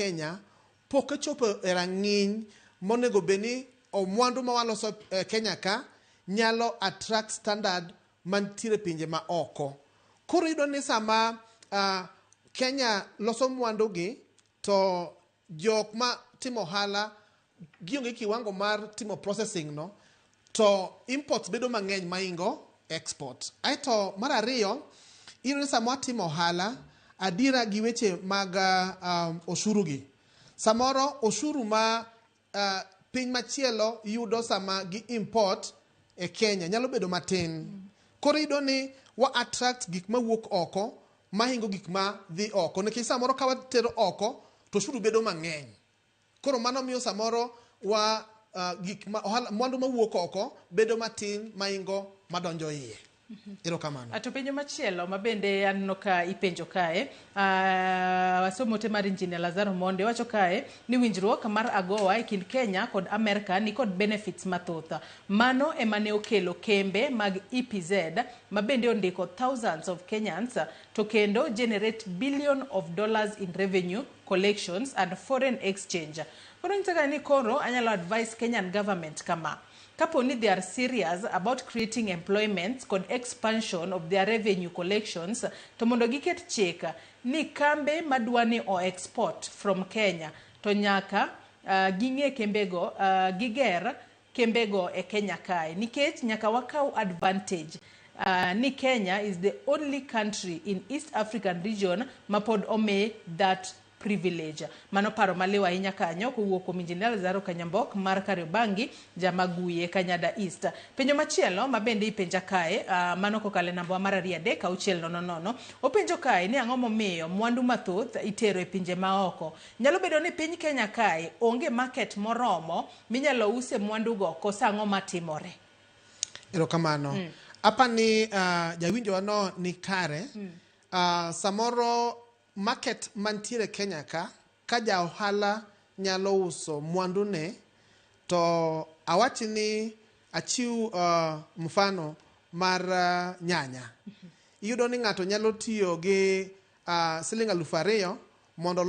Kenya pok ochopo e rang'iny monego bed ni mwandu ma waloso e Kenya ka nyalo attract standard mantiere e pinje ma oko. Koro iyudo ni sama Kenya loso mwandu gi, to jok ma timo ohala gionge kiwango mar timo processing no, to imports bedo mang'eny maingo export. Aeto mar ariyo, iyudo ni sama watimo ohala, adiera gi weche mag oshuru gi, samoro oshuru ma piny machielo yudo sama gi import e Kenya nyalo bedo matin. Koro iyudo ni wa attract gik mawuok oko mahingo gik ma dhi oko, nikech samoro ka watero oko to oshuru bedo mang'eny. Koro mano miyo samoro wa gik ma ohala, mwandu mawuok oko bedo matin maingo madonjo iye. Erokamano. To penjo machielo ma bende aneno ka ipenjo kae, wasomo ote mar Engineer Lazaro Monde, wacho kae ni winjruok mar AGOA e kind Kenya kod Amerka ni kod benefits mathoth. Mano ema ne okelo kembe mag EPZ ma bende ondiko thousands of Kenyans to kendo generate billion of dollars in revenue collections and foreign exchange. Koro nyiso ni koro anyalo advise Kenyan government kama: kapo ni they are serious about creating employment kod expansion of their revenue collections, to mondo giket chik ni kambe madwa ni o export from Kenya to nyaka ging'e kembego, giger kembego e Kenya kae, nikech nyaka wakaw advantage ni Kenya is the only country in East African region mapod omi that privilege. Mano paro maliw ahinya kanyo kowuok kuom Engineer Lazaro Kanyambok mar Kariobangi, Jamaguye, Kanyada East. Penjo machielo ma bende ipenja kae, mano kokalo e namba mar 23600, openjo kae ni ang'o momiyo mwandu mathoth itero e pinje maoko? Nyalo bedo ni piny Kenya kae onge market moromo minyalo use mwandugo, koso ang'o matimore? Erokamano. Apani jawinjowa no ni kare. Samoro market mantiere Kenya ka ja ohala nyalo uso mwandu ne, to awach ni achiw mfano mar nyanya. Iyudo ni ng'ato nyalo tiyo gi siling 2000 mondo